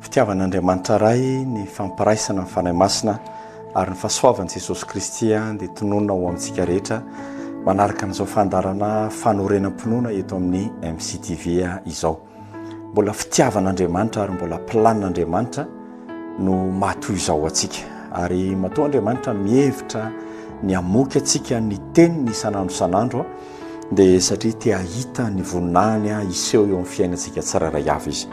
Fitiavan'Andriamanitra Ray, ny fampiraisana ny Fanahy Masina ary ny fahasoavan'i Jesosy Kristy dia tononina ho amintsika rehetra manaraka an'izao fandaharana fanorenam-pinoana eto amin'ny MCTV izao. Mbola fitiavan'Andriamanitra ary mbola planin'Andriamanitra no maha toy izao antsika. Ary matoa Andriamanitra mihevitra ny hamoky antsika ny teniny isan'andro isan'andro dia satria te hahita ny voninahiny hiseho eo amin'ny fiainantsika tsirairay avy izy.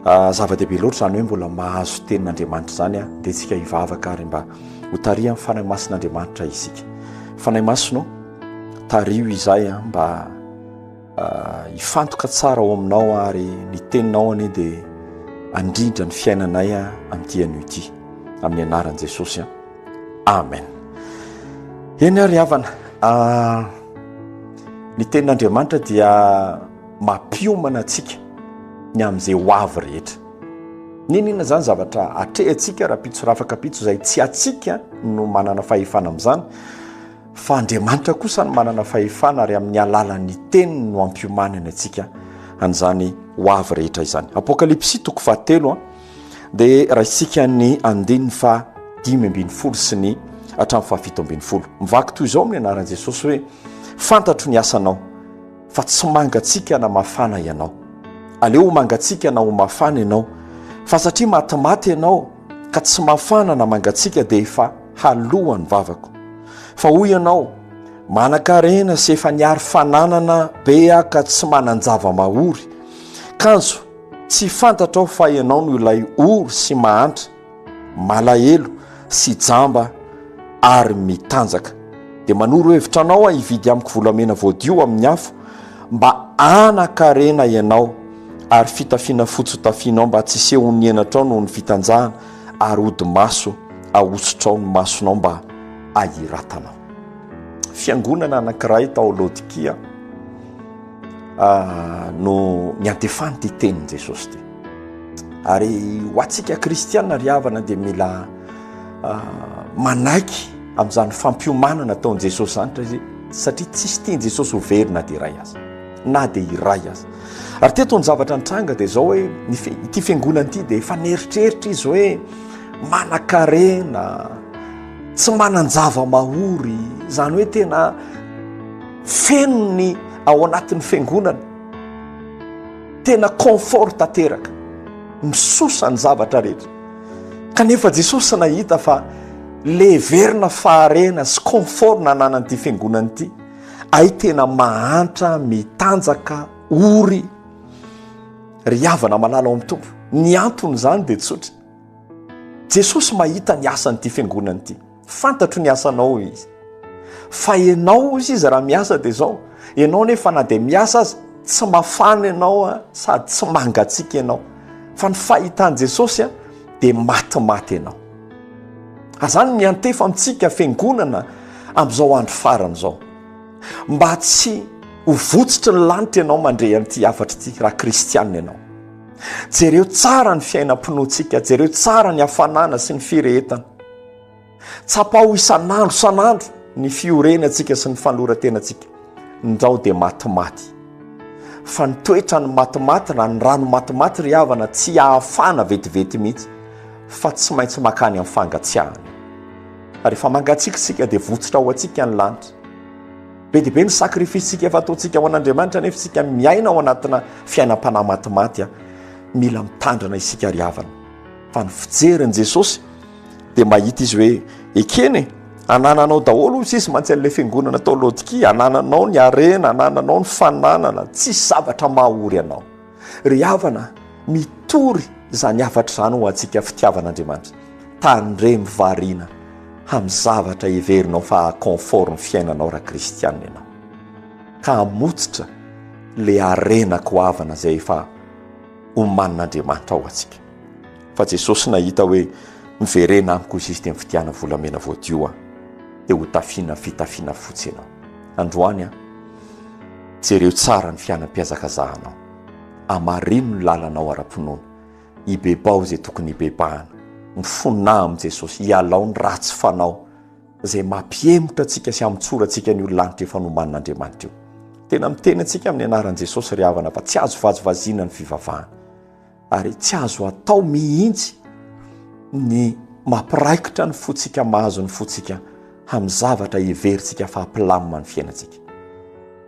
Ah, zava-dehibe loatra izany hoe mbola mahazo tenin'Andriamanitra izany a, dia tsika hivavaka ary mba ho tarihan'ny Fanahy Masin'Andriamanitra isika. Fanahy Masina ô, tariho izahay a, mba ah, hifantoka tsara ao aminao ary ny teninao anie dia andrindra ny fiainanay a, amin'ity anio ity. Amin'ny anaran'i Jesosy a. Amen. Eny ary havana, ah, ny tenin'Andriamanitra dia mampiomana antsika ny amin'izay ho avy rehetra. N'inona izany zavatra atrehantsika rahampitso rafakapitso izay tsy antsika no manana fahefana amin'izany, fa Andriamanitra kosa no manana fahefana ary amin'ny alalan'ny teniny no ampiomanany antsika an'izany ho avy rehetra izany. Apokalypsy toko fahatelo a dia raisika ny andininy faha 15 sy ny hatramin'ny faha 17. Mivaky toy izao amin'ny anaran'i Jesosy hoe fantatro ny asanao fa tsy mangatsiaka na mafana ianao. Aleo ho mangatsiaka na ho mafana ianao, fa satria matimaty ianao ka tsy mafana na mangatsiaka dia efa haloa ny vavako. Fa hoy ianao, manan-karena sy efa niary fananana be aho ka tsy manan-java-mahory. Kanjo tsy fantatrao fa ianao no ilay ory sy mahantra, malahelo sy jamba ary mitanjaka. Dia manoro hevitra anao aho hividy amiko volamena voadio amin'ny afo mba hanan-karena ianao, ary fitafiana fotsy hotafianao mba tsy hisehoan'ny henatrao noho ny fitanjahana, ary hodi-maso ahosotrao ny masonao mba hahiratanao. Fiangonana anankiray tao Laodikia ah, no niantefany ity tenin'i Jesosy ity. Ary ho antsika kristiana ry havana dia mila ah, manaiky amin'izany fampiomanana ataon'i Jesosy izany satria tsisy tian'i Jesosy ho very na dia iray aza. Na dia iray aza. Ary teto ny zavatra nitranga dia izao hoe ity fiangonana ity dia efa nieritreritra izy hoe manan-karena, tsy manan-java-mahory, izany hoe tena feno ny ao anatin'ny fiangonana, tena confort tanteraka, misosa ny zavatra rehetra. Kanefa Jesosy nahita fa le heverina faharena sy confort nananan'ity fiangonana ity, ay tena mahantra, mitanjaka, ory. Ry havana malala ao amin'ny Tompo, ny anton'izany dia tsotra. Jesosy mahita ny asan'ity fiangonana ity. Fantatro ny asanao hoy izy. Fa ianao hoy izy raha miasa dia izao, ianao nefa na dia miasa aza tsy mafana ianao a, sady tsy mangatsiaka ianao. Fa ny fahitan'i Jesosy a, dia matimaty ianao. Azany miantefa amintsika fiangonana amin'izao andro farany izao. Mba tsy ho votsitry ny lanitra ianao mandre an'ity hafatra ity raha kristianina ianao. Jereo tsara ny fiainam-pinoantsika, jereo tsara ny hafanana sy ny firehetana. Tsapao isan'andro isan'andro ny fiorenantsika sy ny fanoloran-tenantsika. Ndrao dia matimaty. Fa ny toetra ny matimaty na ny rano matimaty ry havana tsy hahafana vetivety mihitsy fa tsy maintsy makany amin'ny fangatsiahana. Rehefa mangatsiaka isika dia votsitra ho antsika ny lanitra. Be dia be ny sacrifice-tsika efa ataontsika ho an'Andriamanitra nefa isika miaina ao anatina fiainam-panahy matimaty. A. Mila mitandrina isika ry havana. Fa ny fijerin'i Jesosy dia mahita izy hoe ekena e, anananao daholo hoy izy mantsy an'ilay fiangonana tao Laodikia, anananao ny harena, anananao ny fananana, tsisy zavatra mahory anao. Ry havana, mitory izany hafatra izany ho antsika fitiavan'Andriamanitra. Tandremo variana amin'ny zavatra heverinao fa haha-confort ny fiainanao raha kristianina ianao. Ka hamotsitra le harena goavana izay efa omanin'Andriamanitra ho antsika. Fa Jesosy nahita hoe miverena amiko izy dia mividiana volamena voadio aho, dia ho tafiana fitafiana fotsy ianao. Androany aho, jereo tsara ny fiainam-pihazakazahanao. Amarino ny lalanao ara-pinoana. Ibebaho izay tokony hibebahana. Mifonà amin'i Jesosy. Ialao ny ratsy fanao izay mampihemotra antsika sy hamotsorantsika an'io lanitra efa nomanin'Andriamanitra io. Tena miteny antsika amin'ny anaran'i Jesosy ry havana fa tsy azo vazivaziana ny fivavahana. Ary tsy azo atao mihitsy ny mampiraikitra ny fontsika mahazo ny fontsika amin'ny zavatra heverintsika fa hampilamina ny fiainantsika.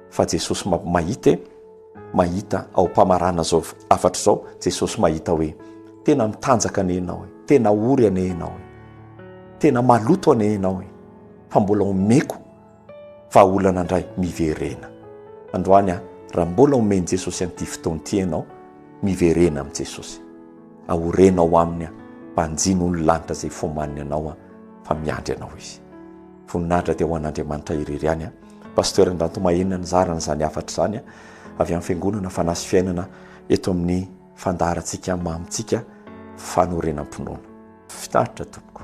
Fa Jesosy mahita e, mahita ao am-pamarana izao hafatra izao, Jesosy mahita hoe tena mitanjaka anie ianao e, tena ory anie ianao e, tena maloto anie ianao e, fa mbola omeko vahaolana indray, miverena. Androany aho, raha mbola omen'i Jesosy an'ity fotoana ity ianao, miverena amin'i Jesosy. Aoreno ao aminy aho, banjino ny lanitra izay fomaniny anao aho, fa miandry anao izy. Voninahitra dia ho an'Andriamanitra irery ihany aho. Pasteur Ndranto Mahenina nizara an'izany hafatra izany avy amin'ny Fiangonana Fanahy sy Fiainana eto amin'ny fandaharantsika mamintsika fanorenam-pinoana. Finaritra tompoko.